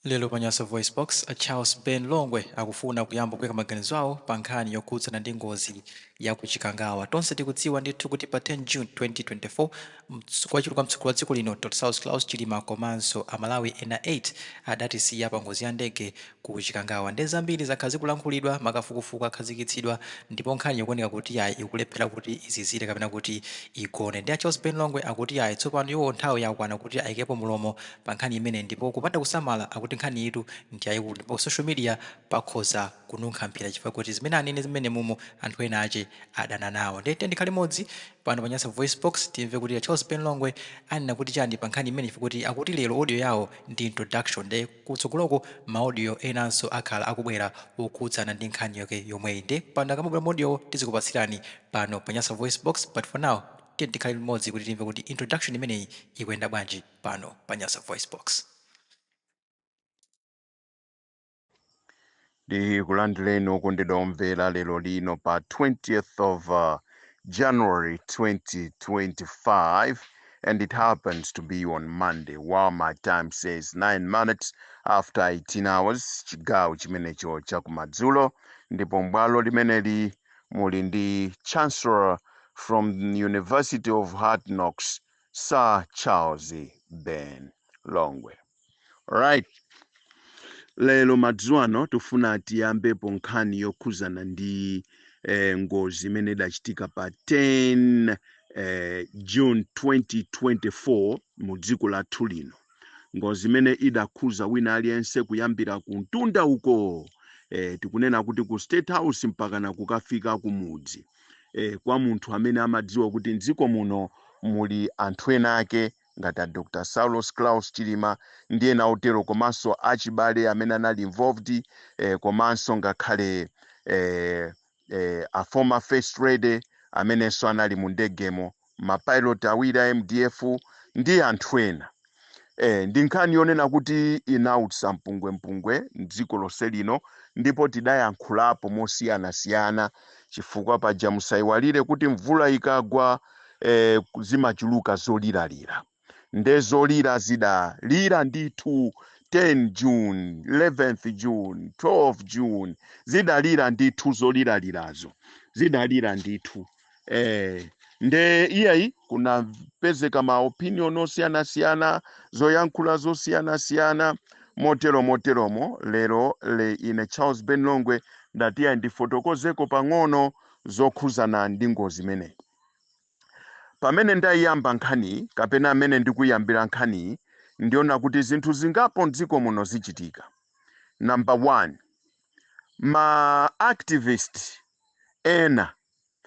Lero pa Nyasa VoiceBox, a Charles Ben Longwe akufuna kuyamba kuika maganizo awo pa nkhani yokhudzana ndi ngozi ya ku Chikangawa. Tonse tikudziwa ndithu kuti pa 10 June 2024, wachiwiri kwa mtsogoleri wa dziko lino Dr Saulos Klaus Chilima komanso a Malawi ena 8 adatisiya pa ngozi ya ndege ku Chikangawa. Nde zambiri zakhala zikulankhulidwa, makafukufuku akhazikitsidwa ndipo nkhani ikuoneka kuti yayi, ikulephera kuti izizire kapena kuti igone. Ndi a Charles Ben Longwe akuti yayi, tsopano iwo nthawi yakwana kuti ayikepo mulomo pa nkhani imeneyi ndipo kupanda kusamala akuti nkhaniyitu ndi yayikulu ndipo ku social media pakhoza kununkha mphira chifukwa kuti zimene anene zimene mumo anthu ena ache adana nawo. Ndiye tiyeni tikhale limodzi pano pa Nyasa VoiceBox timve kuti a Charles Ben Longwe anena kuti chani pa nkhani imeneyi chifukwa kuti akuti lero audio yawo ndi introduction, ndiye kutsogoloko ma audio enanso akhala akubwera okhudzana ndi nkhani yake yomweyi. Ndiye pano akamabwera ma audio tizikupatsirani pano pa Nyasa VoiceBox, but for now tiyeni tikhale limodzi kuti timve kuti introduction imeneyi ikuyenda bwanji pano pa Nyasa VoiceBox. Ndikulandireni okondedwa omvera lero lino pa 20th of January 2025, and it happens to be on Monday, while my time says 9 minutes after 18 hours, chigawo chimenecho chakumadzulo. Ndipo mbwalo limeneli muli ndi Chancellor from University of Hard Knocks, Sir Charles Ben Longwe. Right, lero madzulo ano tifuna tiyambepo nkhani yokhuzana ndi ngozi imene idachitika pa 10 June 2024 mu dziko lathu lino, ngozi imene idakhuza wina aliyense kuyambira ku mtunda uko, tikunena kuti ku State House mpakana kukafika kumudzi kwa munthu amene amadziwa kuti mdziko muno muli anthu ena ake ngati a Dr Saulos Klaus Chilima ndi ena otero, komanso achibale amene anali involved, komanso ngakhale a former First Lady amenenso anali mu ndegemo, mapilot awiri a MDF ndi anthu ena. Ndi nkhani yonena kuti inautsa mpungwempungwe mdziko lonse lino ndipo tidayankhulapo mosiyanasiyana, chifukwa paja musayiwalire kuti mvula ikagwa zimachuluka zoliralira. Nde zolira zidalira ndithu 10 June, 11th June, 12 June, zidalira ndithu, zoliralirazo zidalira ndithu. Nde iyayi, kunapezeka ma opinion osiyanasiyana, zoyankhula zosiyanasiyana, motero moteromo. Lero le ine Charles Ben Longwe ndati iyayi, ndifotokozeko pang'ono zokhuzana ndi ngozi imeneyi. Pamene ndayiyamba nkhaniyi, kapena amene ndikuyambira nkhaniyi, ndiona kuti zinthu zingapo mdziko muno zichitika. Number one, ma activist ena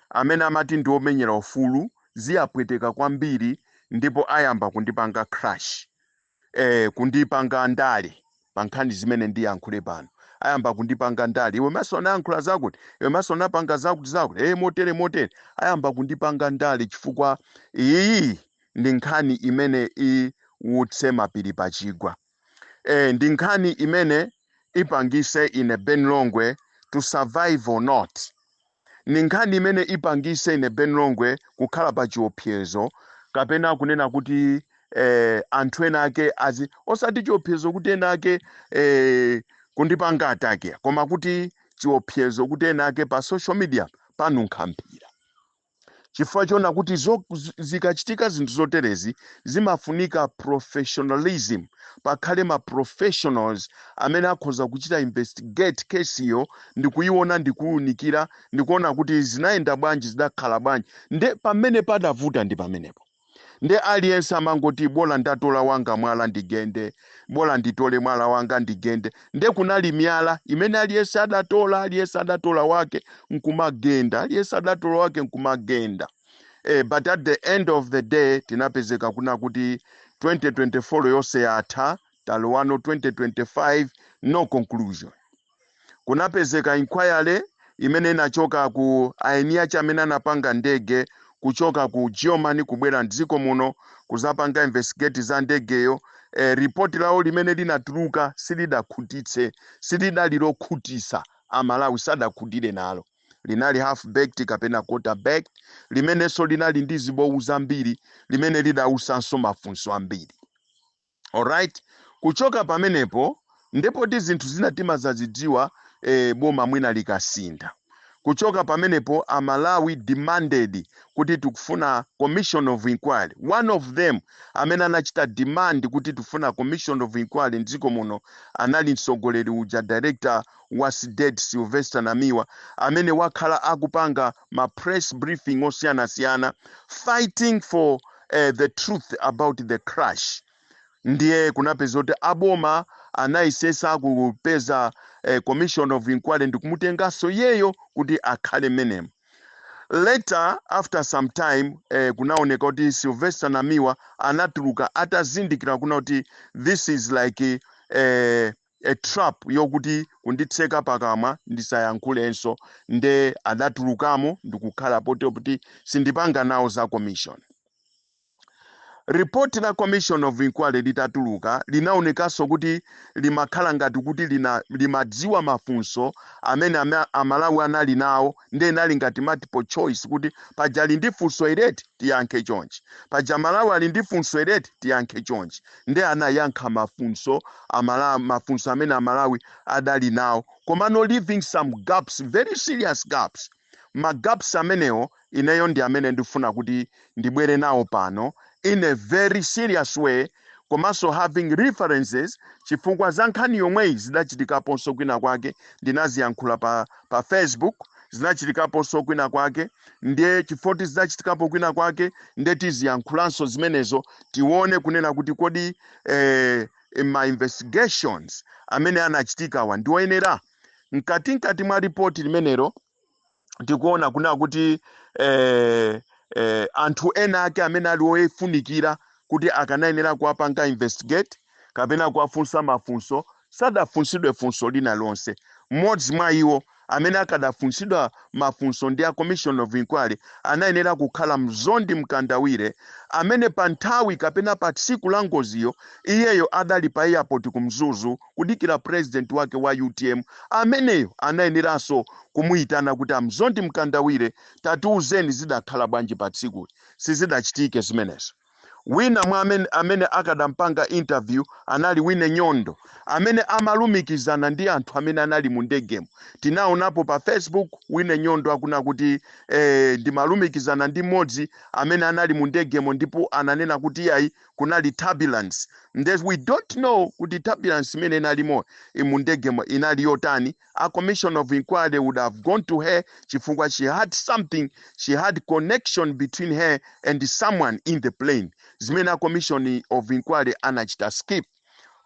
amene amati ndi omenyera ufulu ziyapweteka kwambiri ndipo ayamba kundipanga crash, kundipanga ndale pa nkhani zimene ndiyankhule pano. Ayamba kundipanga ndale: "Iwe maso anayankhula zakuti, iwe maso anapanga zakuti zakuti, motere motere." Ayamba kundipanga ndale chifukwa iyi ndi nkhani imene iwutse mapiri pachigwa, ndi nkhani imene ipangise ine Ben Longwe to survive or not, ni nkhani imene ipangise ine Ben Longwe kukhala pa chiopsezo, kapena kunena kuti anthu ena ake azi, osati chiopsezo kuti ena ake kundipanga attack, koma kuti chiopsezo kuti ena ake pa social media panunkha mphira, chifukwa chona kuti zikachitika zinthu zoterezi zimafunika professionalism, pakhale ma professionals amene akhoza kuchita investigate case iyo ndikuiona, ndikuwunikira, ndikuona kuti zinayenda bwanji, zidakhala bwanji. Nde pamene padavuta ndi pamenepo. Nde aliyense amangoti, "Bola ndatola wanga mwala ndigende, bola nditole mwala wanga ndigende." Nde kunali miyala imene aliyense adatola, aliyense adatola wake nkumagenda, aliyense adatola wake nkumagenda. But at the end of the day tinapezeka kuna kuti 2024 yonse yatha, talowano 2025, no conclusion. Kunapezeka inquiry imene inachoka ku eni ache amene anapanga ndege, kuchoka ku Germany kubwera mdziko muno kuzapanga investigate za ndegeyo. Ripoti lawo limene linatuluka silidakhutitse, silidali lokhutisa. Amalawi sadakhutire nalo, linali half baked kapena quarter baked, limenenso linali ndi zibowu zambiri, limene lidausanso mafunso ambiri. Alright, kuchoka pamenepo Ndipo ti zinthu zina timazazidziwa boma mwina likasintha. Kuchoka pamenepo, Amalawi demanded kuti tikufuna commission of inquiry. One of them amene anachita demand kuti tikufuna commission of inquiry mdziko muno anali mtsogoleri uja, director wa CDEDI, Sylvester Namiwa, amene wakhala akupanga ma press briefing osiyanasiyana fighting for the truth about the crash. Ndiye kunapeza kuti aboma anayesesa kupeza commission of inquiry ndikumutenganso iyeyo kuti akhale menemo. Later, after some time, kunaoneka kuti Sylvester Namiwa anatuluka atazindikira kuna kuti this is like a trap yokuti kunditseka pakamwa ndisayankhulenso. Nde adatulukamo ndikukhala pote kuti sindipanga nawo za commission. Report la commission of inquiry litatuluka, linaonekanso kuti limakhala ngati kuti limadziwa mafunso amene Amalawi anali nawo. Ndiye inali ngati multiple choice, kuti paja ali ndi funso ileti, tiyankhe chonchi, paja Malawi ali ndi funso ileti, tiyankhe chonchi. Ndiye anayankha mafunso mafunso amene Amalawi adali nawo, komano leaving some gaps, very serious gaps. Ma gaps amenewo ineyo ndi amene ndifuna kuti ndibwere nawo pano in a very serious way, komanso having references, chifukwa za nkhani yomweyi zidachitikaponso kwina kwake. Ndinaziyankhula pa Facebook, zinachitikaponso kwina kwake. Ndiye chifukwa zidachitikapo kwina kwake, ndiye tiziyankhulanso zimenezo, tione kunena kuti kodi ma investigations amene anachitikawa ndioyenera. Mkatikati mwa ripoti limenelo tikuona kuna kuti anthu ena ake amene ali ofunikira kuti akanayenera kuwapanga investigate kapena kuwafunsa mafunso sadafunsidwe funso lina lonse. Mmodzi mwa iwo amene akadafunsidwa mafunso ndi a commission of inquiry anayenera kukhala Mzondi Mkandawire, amene pa nthawi kapena pa tsiku la ngoziyo iyeyo adali pa airport ku Mzuzu kudikira president wake wa UTM. Ameneyo anayeneranso kumuyitana kuti, "Amzondi Mkandawire, tatiuzeni zidakhala bwanji pa tsikuli." Sizidachitike zimenezo. Wina mwa amene akadampanga interview anali Wine Nyondo, amene amalumikizana ndi anthu amene anali mu ndegemo. Tinaonapo pa Facebook Wine Nyondo akuna kuti ndimalumikizana ndi mmodzi amene anali mu ndegemo, ndipo ananena kuti yayi, kunali turbulence. Nde we don't know kuti turbulence imene inalimo mu ndegemo inali yotani. A commission of inquiry would have gone to her chifukwa she had something, she had connection between her and someone in the plane, zimene a commission of inquiry anachita skip.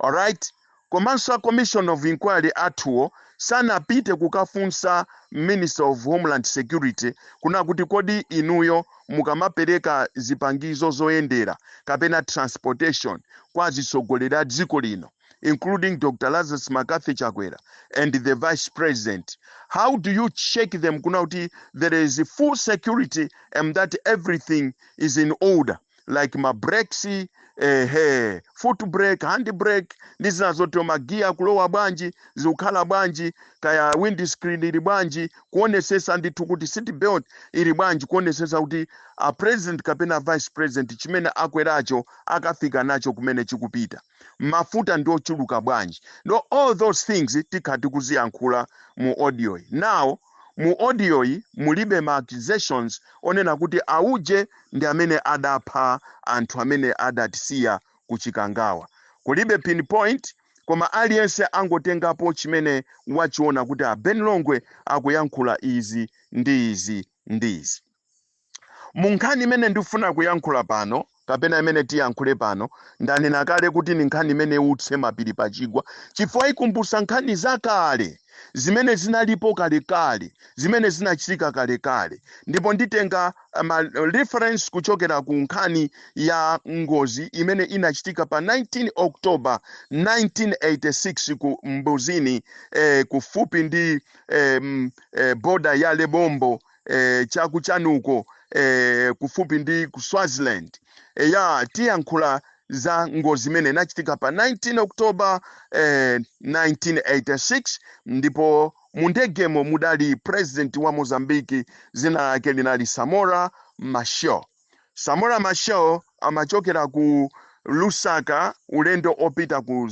Alright, komanso a commission of inquiry athuwo sanapite kukafunsa Minister of Homeland Security kuna kuti, kodi inuyo mukamapereka zipangizo zoyendera kapena transportation kwa atsogoleri a dziko lino, including Dr Lazarus McCarthy Chakwera and the vice president, how do you check them kuna kuti there is full security and that everything is in order, like ma brakes, foot brake, hand brake ndi zina zotero, magiya kulowa bwanji, zikukhala bwanji, kaya windscreen ili bwanji, kuonesesa ndithu kuti seat belt ili bwanji, kuonesesa kuti a president kapena vice president chimene akweracho akafika nacho kumene chikupita, mafuta ndi ochuluka bwanji? No, all those things tikhati kuziyankhula mu audio iyi. Now, mu audio iyi mulibe ma accusations onena kuti auje ndi amene adapha anthu amene adatisiya kuChikangawa. Kulibe pinpoint, koma aliyense angotengapo chimene wachiona kuti a Ben Longwe akuyankhula izi ndi izi ndi izi. Mu nkhani imene ndifuna kuyankhula pano kapena imene tiyankhule pano, ndanena kale kuti ni nkhani imene iutse mapiri pachigwa, chifukwa ikumbutsa nkhani zakale zimene zinalipo kalekale, zimene zinachitika kalekale. Ndipo nditenga ma reference kuchokera ku nkhani ya ngozi imene inachitika pa 19 October 1986 ku Mbuzini, kufupi ndi border ya Lebombo, chakuchanuko, kufupi ndi ku Swaziland. Ya, tiyankhula za ngozi imene inachitika pa 19 October 1986, ndipo mu ndegemo mudali president wa Mozambiki, zina lake linali Samora Machel. Samora Machel amachokera ku Lusaka ulendo opita ku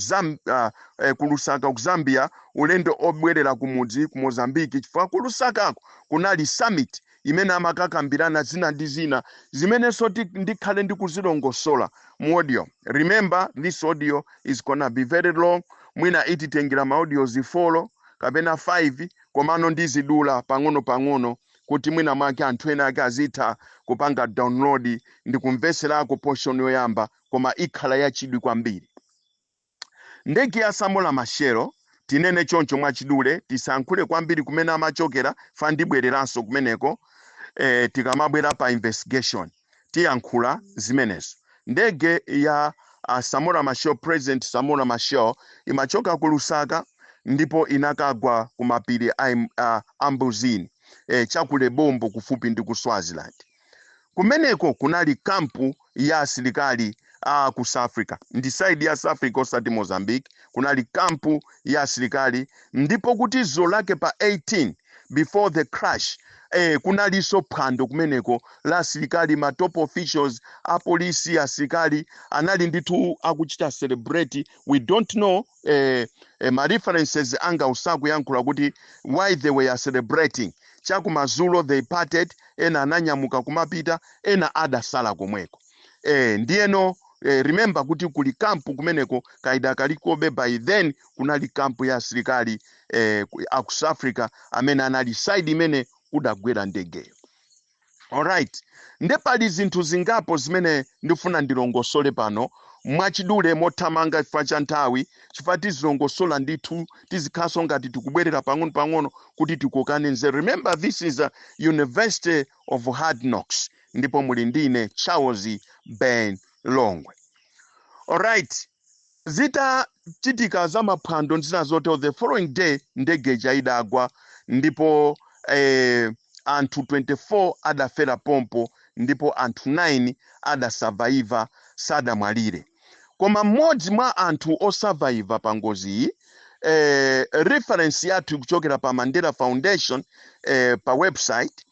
Lusaka ku Zambia, ulendo obwerera ku mudzi ku Mozambiki, chifukwa ku Lusakako kunali summit imene amakakambirana zina ndi zina zimenenso ndikhale ndikuzilongosola mu audio. Remember, this audio is gonna be very long. Mwina ititengera ma audios 4 kapena 5, komano ndizidula pang'ono pang'ono kuti mwina mwake anthu ena ake azitha kupanga download ndi kumveserako portion yoyamba, koma ikhala yachidwi kwambiri. Ndege ya Samora Machel, tinene choncho mwachidule, tisankhule kwambiri kumene amachokera, fa ndibwereranso kumeneko tikamabwera pa investigation tiyankhula zimenezo. Ndege ya Samora Machel, President Samora Machel, imachoka ku Lusaka ndipo inakagwa ku mapiri a Mbuzini, chaku Lebombo, kufupi ndi ku Swaziland. Kumeneko kunali kampu ya asilikali a ku South Africa, ndi side ya South Africa, osati Mozambique. Kunali kampu ya asilikali, ndipo kuti dzulo lake pa 18, before the crash, kunalinso phwando kumeneko la asilikali, ma top officials, apolisi, asilikali anali ndithu akuchita celebrate. We don't know, ma references anga usakuyankhula kuti why they were celebrating. Chakumadzulo they parted, ena ananyamuka kumapita, ena adasala komweko. Ndiyeno remember kuti kuli kampu kumeneko, kaida kalikobe by then, kunali kampu ya asilikali aku South Africa amene anali side imene kudagwera ndegeyo. Alright, nde pali zinthu zingapo zimene ndifuna ndilongosole pano mwachidule, mothamanga chifukwa cha nthawi, chifukwa tizilongosola ndithu, tizikhalanso ngati tikubwerera pang'ono-pang'ono kuti tikokane nzeru. Remember, this is a University of Hard Knocks, ndipo muli ndine Charles Ben Longwe. Alright, zitachitika za maphwando zina zotero, the following day ndege ija idagwa ndipo anthu 24 adafera pompo, ndipo anthu 9 adasurviva, sadamwalire. Koma mmodzi mwa anthu osurviva pa ngozi iyi, reference yathu ikuchokera pa Mandela Foundation pa website,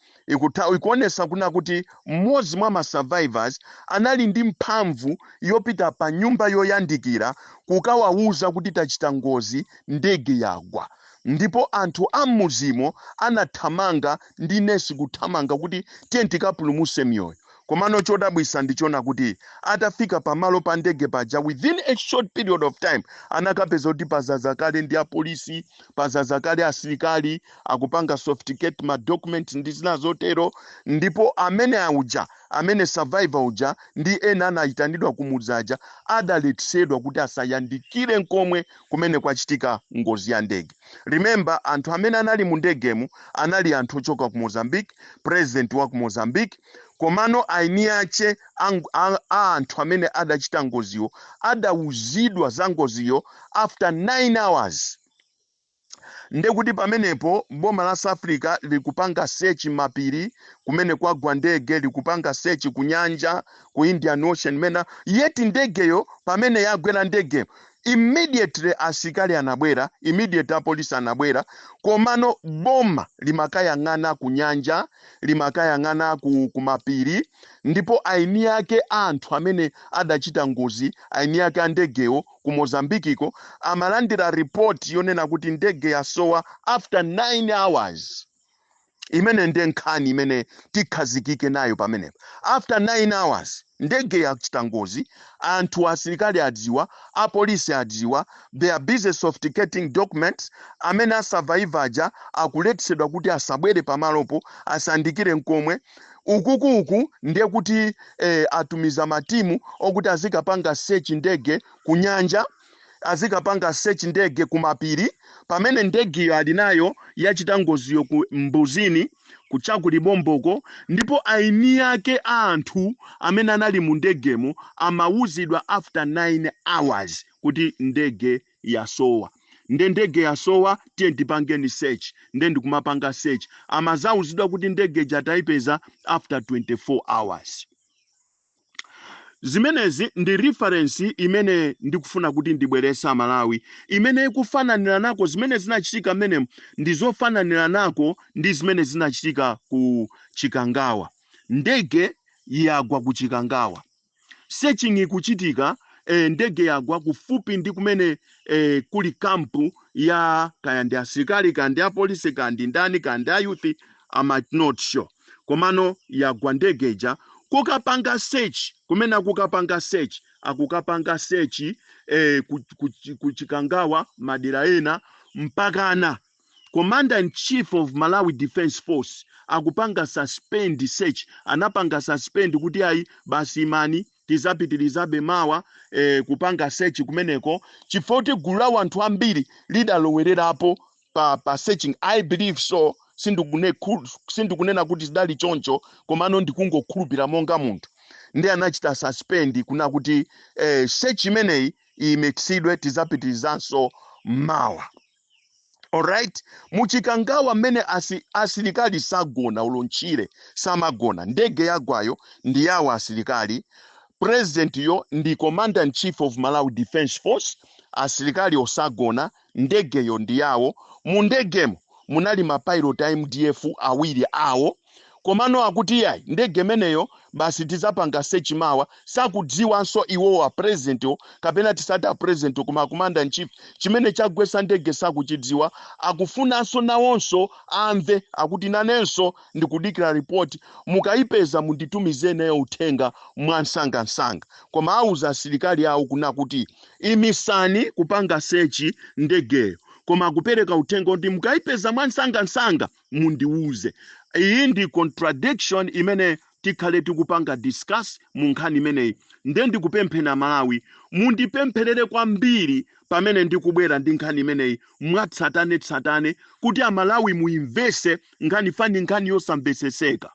ikuonesa kuna kuti mmodzi mwa ma survivors anali ndi mphamvu yopita pa nyumba yoyandikira kukawawuza kuti tachita ngozi, ndege yagwa, ndipo anthu am'mudzimo anathamanga ndi nesi kuthamanga kuti tiye tikapulumuse miyoyo. Komano chodabwisa ndichona kuti atafika pamalo pa ndege paja, within a short period of time anakapeza kuti pazaza kale ndi apolisi, pazaza kale asilikali akupanga sophisticate ma document ndi zina zotero. Ndipo amene auja, amene survivor uja ndi ena anayitanidwa kumudzaja, adaletsedwa kuti asayandikire nkomwe kumene kwachitika ngozi ya ndege. Remember, anthu amene anali mu ndegemu anali anthu ochoka ku Mozambique, president wa ku Mozambique. Komano aini ache a anthu amene adachita ngoziyo adawuzidwa za ngoziyo after 9 hours. Ndekuti pamenepo boma la South Africa likupanga search mapiri kumene kwagwa ndege, likupanga search ku nyanja, ku Indian Ocean mena yeti ndegeyo pamene yagwera ndege, immediately asilikali anabwera, immediately apolisi anabwera. Komano boma limakayang'ana ku nyanja, limakayang'ana ku mapiri, ndipo aini ake anthu amene adachita ngozi, aini ake a ndegewo ku Mozambikiko, amalandira report yonena kuti ndege yasowa after 9 hours. Imene ndiye nkhani imene tikhazikike nayo pamenepo. After 9 hours ndege yachita ngozi, anthu asilikali adziwa, apolisi adziwa, they are busy sophisticating documents. Amene asurvive aja akuletsedwa kuti asabwere pamalopo, asandikire nkomwe. Ukukuku ndiye kuti atumiza matimu okuti azikapanga search ndege ku nyanja, azikapanga search ndege kumapiri, pamene ndegeyo ali nayo yachita ngoziyo ku Mbuzini, kuchaku Libomboko. Ndipo aini ake a anthu amene anali mu ndegemo amawuzidwa after 9 hours kuti ndege yasowa. Nde ndege yasowa, tiye tipangeni search. Nde ndikumapanga search, amazawuzidwa kuti ndege ija tayipeza after 24 hours. Zimenezi ndi reference imene ndikufuna kuti ndibwerese Amalawi, imene ikufananira nako zimene zinachitika mmenemu, ndi zofananira nako ndi zimene zinachitika ku Chikangawa. Ndege yagwa ku Chikangawa, searching ikuchitika. Ndege yagwa kufupi ndi kumene kuli camp ya kaya ndi asilikali, kaya ndi apolisi, kaya ndi ndani, kaya ndi a youth, I'm not sure. Komano yagwa ndege ija, kukapanga search kumene akukapanga search, akukapanga search ku Chikangawa, madera ena, mpakana Commander in Chief of Malawi Defense Force akupanga suspend search. Anapanga suspend kuti ayi, basi, imani, tizapitirizabe mawa kupanga search kumeneko, chifukwa kuti gulu la anthu ambiri lidalowererapo pa searching. I believe so. Sindikunena kuti zidali choncho, komano ndikungokhulupira monga munthu. Ndi anachita suspend kuna kuti search imeneyi iyimitsidwe, tizapitirizanso mawa. Alright, muchikangawa mmene asilikali sagona, ulontchire samagona. Ndege yagwayo ndi yawo asilikali, president yo ndi Commander in Chief of Malawi Defense Force. Asilikali osagona, ndegeyo ndi yawo. Mu ndegemo munali ma pilot a MDF awiri awo. Komano akuti yayi, ndege imeneyo basi, tizapanga search mawa. Sakudziwanso iwowa president kapena tisati a president, koma Commander in Chief, chimene chagwesa ndege sakuchidziwa. Akufunanso nawonso amve, akuti nanenso ndikudikira report, mukayipeza munditumizeneyo uthenga mwansangansanga. Koma auza asilikali awo kuna kuti imisani kupanga search ndegeyo, koma akupereka uthenga kuti mukayipeza mwansangansanga mundiuze. Iyi ndi contradiction imene tikhale tikupanga discuss mu nkhani imeneyi. Nde ndikupemphera, Malawi, mundipempherere kwambiri pamene ndikubwera ndi nkhani imeneyi mwatsatanetsatane, kuti Amalawi muimvese nkhani fani, nkhani yosamveseseka.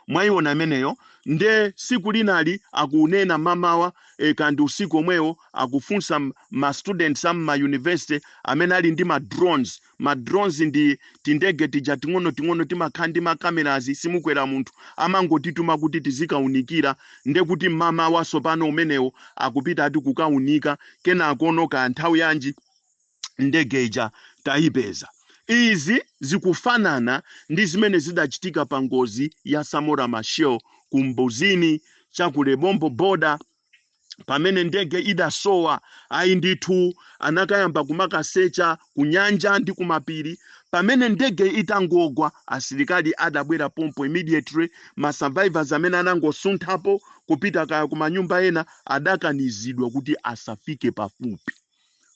Mwayiona imeneyo? Nde siku linali akunena mamawa kandi usiku omwewo, akufunsa ma students a ma university amene ali ndi ma drones. Ma drones ndi tindege tija ting'ono ting'ono timakhala ndi ma cameras, simukwera munthu, amangotituma kuti tizikaunikira. Nde kuti mmamawa sopano umenewo akupita ati kukaunika, kenakono ka nthawi yanji ndege ija tayipeza. Izi zikufanana ndi zimene zidachitika pa ngozi ya Samora Machel ku Mbuzini chaku Lebombo border, pamene ndege idasowa. Ayi ndithu, anakayamba kumakasecha ku nyanja ndi kumapiri. Pamene ndege itangogwa, asilikali adabwera pompo immediately. Ma survivors amene anangosunthapo kupita kaya kumanyumba ena adakanizidwa kuti asafike pafupi.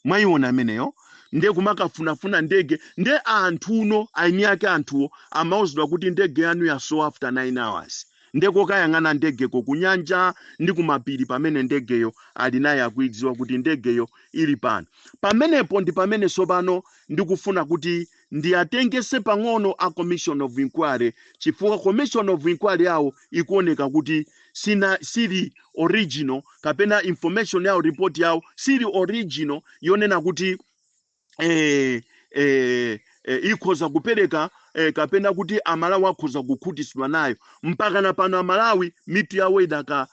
Mwayiona ameneyo? Nde kumakafunafuna ndege, nde anthuno aini ake anthuwo amauzidwa kuti ndege yanu yasowa after 9 hours. Nde kokayang'ana ndegeko kunyanja ndi kumapiri, pamene ndegeyo ali naye, akuidziwa kuti ndegeyo ili pano. Pamenepo ndi pamene sopano ndikufuna kuti ndiyatengese pang'ono a commission of inquiry, chifukwa commission of inquiry yawo ikuoneka kuti sina sili original, kapena information yawo, report yawo sili original yonena kuti ikhoza kupereka kapena kuti Amalawi akhoza kukhutitsidwa nayo. Mpaka na pano Amalawi mitu yawo idaka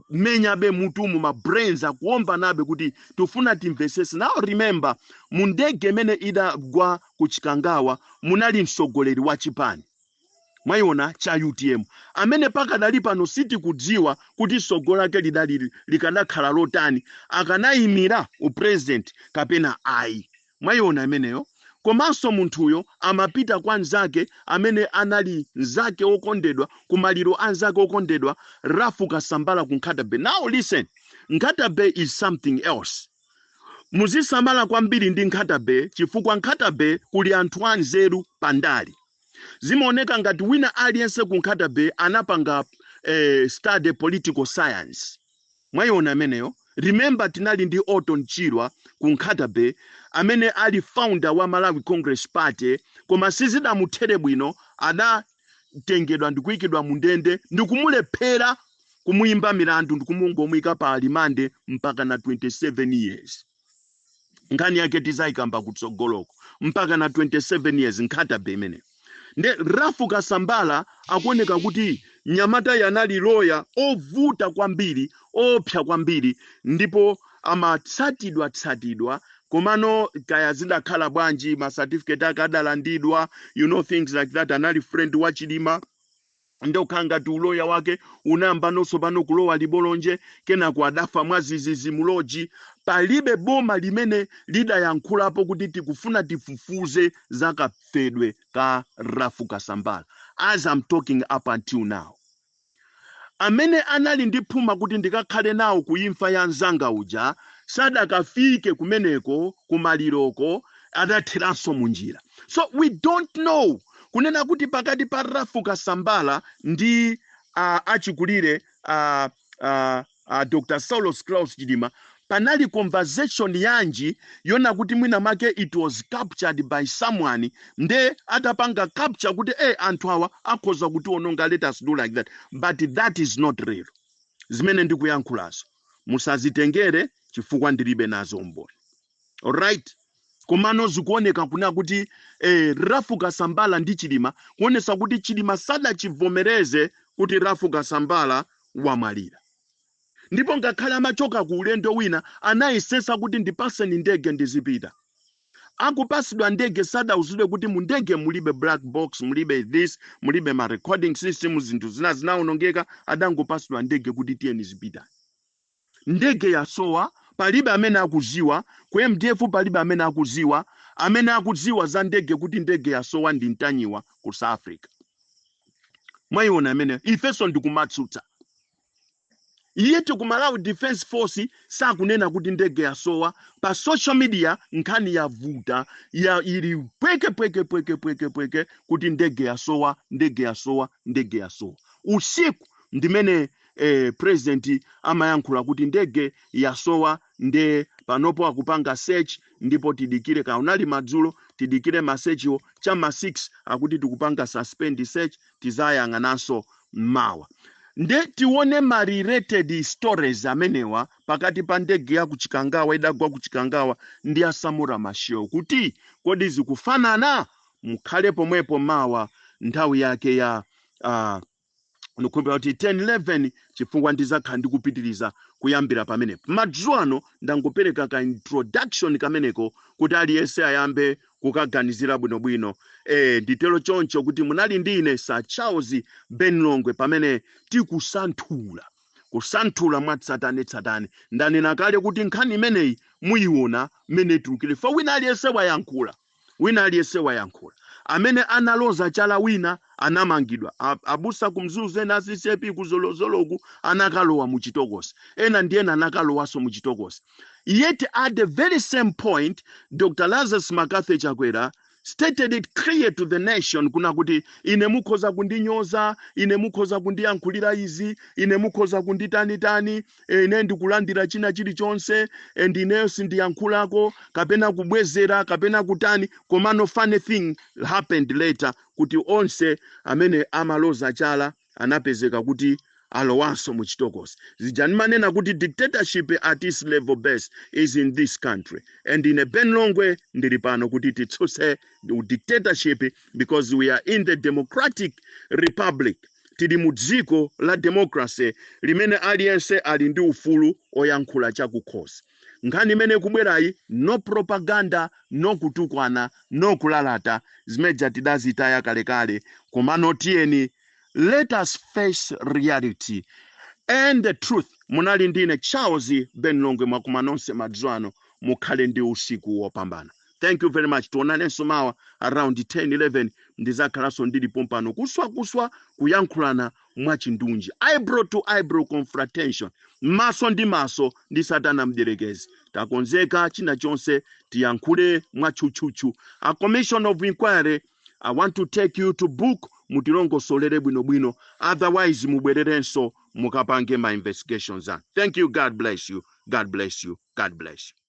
menyabe mutumu, ma brains akuomba nabe kuti tifuna timvesese. Now remember, mu ndege imene idagwa ku Chikangawa munali mtsogoleri wa chipani, mwayiona, cha UTM, amene pakadali pano sitikudziwa kuti tsogolo lake lidali likanakhala lotani, akanayimira u president kapena ayi. Mwayiona imeneyo? Komanso munthuyo amapita kwa nzake amene anali nzake wokondedwa, kumaliro anzake okondedwa, Ralph Kasambara ku Nkhata Bay. Now listen, Nkhata Bay is something else. Muzisamala kwambiri ndi Nkhata Bay, chifukwa Nkhata Bay kuli anthu anzeru pandali. Zimaoneka ngati wina aliyense ku Nkhata Bay anapanga study political science. Mwayiona ameneyo? Remember, tinali ndi Orton Chirwa ku Nkhata Bay amene ali founder wa Malawi Congress Party, koma sizidamuthere bwino, adatengedwa ndikuyikidwa mu ndende ndikumulephera kumuyimba milandu ndikumungomuyika pa remand mpaka na 27 years. Nkhani yake tizayikamba kutsogoloko. Mpaka na 27 years, Nkhata Bay imeneyo. Nde Ralph Kasambara akuoneka kuti mnyamata yanali loya ovuta kwambiri, opsa kwambiri, ndipo amatsatidwa tsatidwa. Komano kaya zidakhala bwanji, ma certificate ake adalandidwa, things like that. Anali friend wa Chilima. Ndokhala ngati uloya wake unayamba nonso pano kulowa libolonje, kenako adafa mwazizizi muloji. Palibe boma limene lidayankhulapo kuti tikufuna tifufuze za kafedwe ka Ralph Kasambara. As I'm talking, up until now, amene anali ndi phuma kuti ndikakhale nawo ku imfa ya mzanga uja sadakafike kumeneko kumaliroko, adatheranso munjira. So we don't know kunena kuti pakati pa Ralph Kasambara ndi achikulire Dr Saulos Klaus Chilima panali conversation yanji yona kuti mwina make it was captured by someone, nde atapanga capture kuti anthu awa akhoza kutiononga, let us do like that. But that is not real. Zimene ndikuyankhulazo musazitengere chifukwa ndilibe nazo umboni, alright? Komano zikuoneka kuna kuti Ralph Kasambara ndi Chilima, kuonesa kuti Chilima sadachivomereze kuti Ralph Kasambara wamwalira. Ndipo ngakhale amachoka ku ulendo wina, anayesesa kuti ndipaseni ndege ndizipita. Akupasidwa ndege, sadauzidwe kuti mu ndege mulibe black box, mulibe this, mulibe ma recording system, zinthu zina zinawonongeka. Adangopasidwa ndege kuti tiyeni zipita. Ndege yasowa, palibe amene akuziwa. Ku MDF palibe amene akuziwa. Amene akudziwa za ndege kuti ndege yasowa ndi Mtanyiwa ku South Africa. Mwayiona amene ifenso ndikumatsutsa iyetu ku Malawi Defense Force sakunena kuti ndege yasowa. Pa social media nkhani yavuta ya ili pweke pweke pweke pweke pweke kuti ndege yasowa, ndege yasowa, ndege yasowa. Usiku ndimene president amayankhula kuti ndege yasowa, nde panopo akupanga search ndipo tidikire. Kaunali madzulo, tidikire ma searchwo chama 6, akuti tikupanga suspend search, tizayang'ananso mmawa. Nde tione ma related stories amenewa pakati pa ndege ya kuchikangawa, idagwa kuchikangawa, ndi ya Samora Machel, kuti kodi zikufanana? Mukhale pomwepo mawa nthawi yake ya ndikukhulupirira kuti 10 11, chifukwa ndizakhala ndikupitiriza kuyambira pamenepo. Madzulo ano ndangopereka ka introduction kameneko kuti aliyense ayambe kukaganizira bwinobwino. Nditero choncho kuti munali ndi ine Sir Charles Ben Longwe pamene tikusanthula, kusanthula mwatsatanetsatane. Ndanena kale kuti nkhani imeneyi muyiona mmene itulukire fa. Wina aliyense wayankhula, wina aliyense wayankhula. Amene analoza chala wina anamangidwa. Abusa kumzuzu ena a CCAP kuzolozoloku anakalowa muchitokosi, ena ndi ena anakalowanso muchitokosi. Yet at the very same point, Dr Lazarus McCarthy Chakwera stated it clear to the nation kuna kuti ine mukhoza kundinyoza, ine mukhoza kundiyankhulira izi, ine mukhoza kunditanitani, ine ndikulandira china chilichonse and ineyo sindiyankhulako kapena kubwezera kapena kutani. Komano funny thing happened later kuti onse amene amaloza chala anapezeka kuti alowanso muchitokosi. Zija ndimanena kuti dictatorship at its level best is in this country, and ine Ben Longwe ndili pano kuti titsutse dictatorship because we are in the democratic republic. Tili mu dziko la democracy limene aliyense ali ndi ufulu oyankhula chakukhosi. Nkhani imene ikubwerayi, no propaganda, no kutukwana, no kulalata, zimeja tidazitaya kalekale. Komano tiyeni, let us face reality and the truth. Munali ndine Charles Ben Longwe. Mwakuma nonse madzulo ano, mukhale ndi usiku wopambana. Thank you very much. Tionanenso mawa around 10 11, ndizakhalanso ndilipo pano kuswakuswa, kuyankhulana mwachindunji, eyebrow to eyebrow confrontation, maso ndi maso ndi Satana mdierekezi. Takonzeka china chonse, tiyankhule mwatchutchutchu. A commission of inquiry, I want to take you to book, mutilongosolere bwinobwino, otherwise mubwererenso mukapange ma investigations anu. Thank you. God bless you. God bless you. God bless you.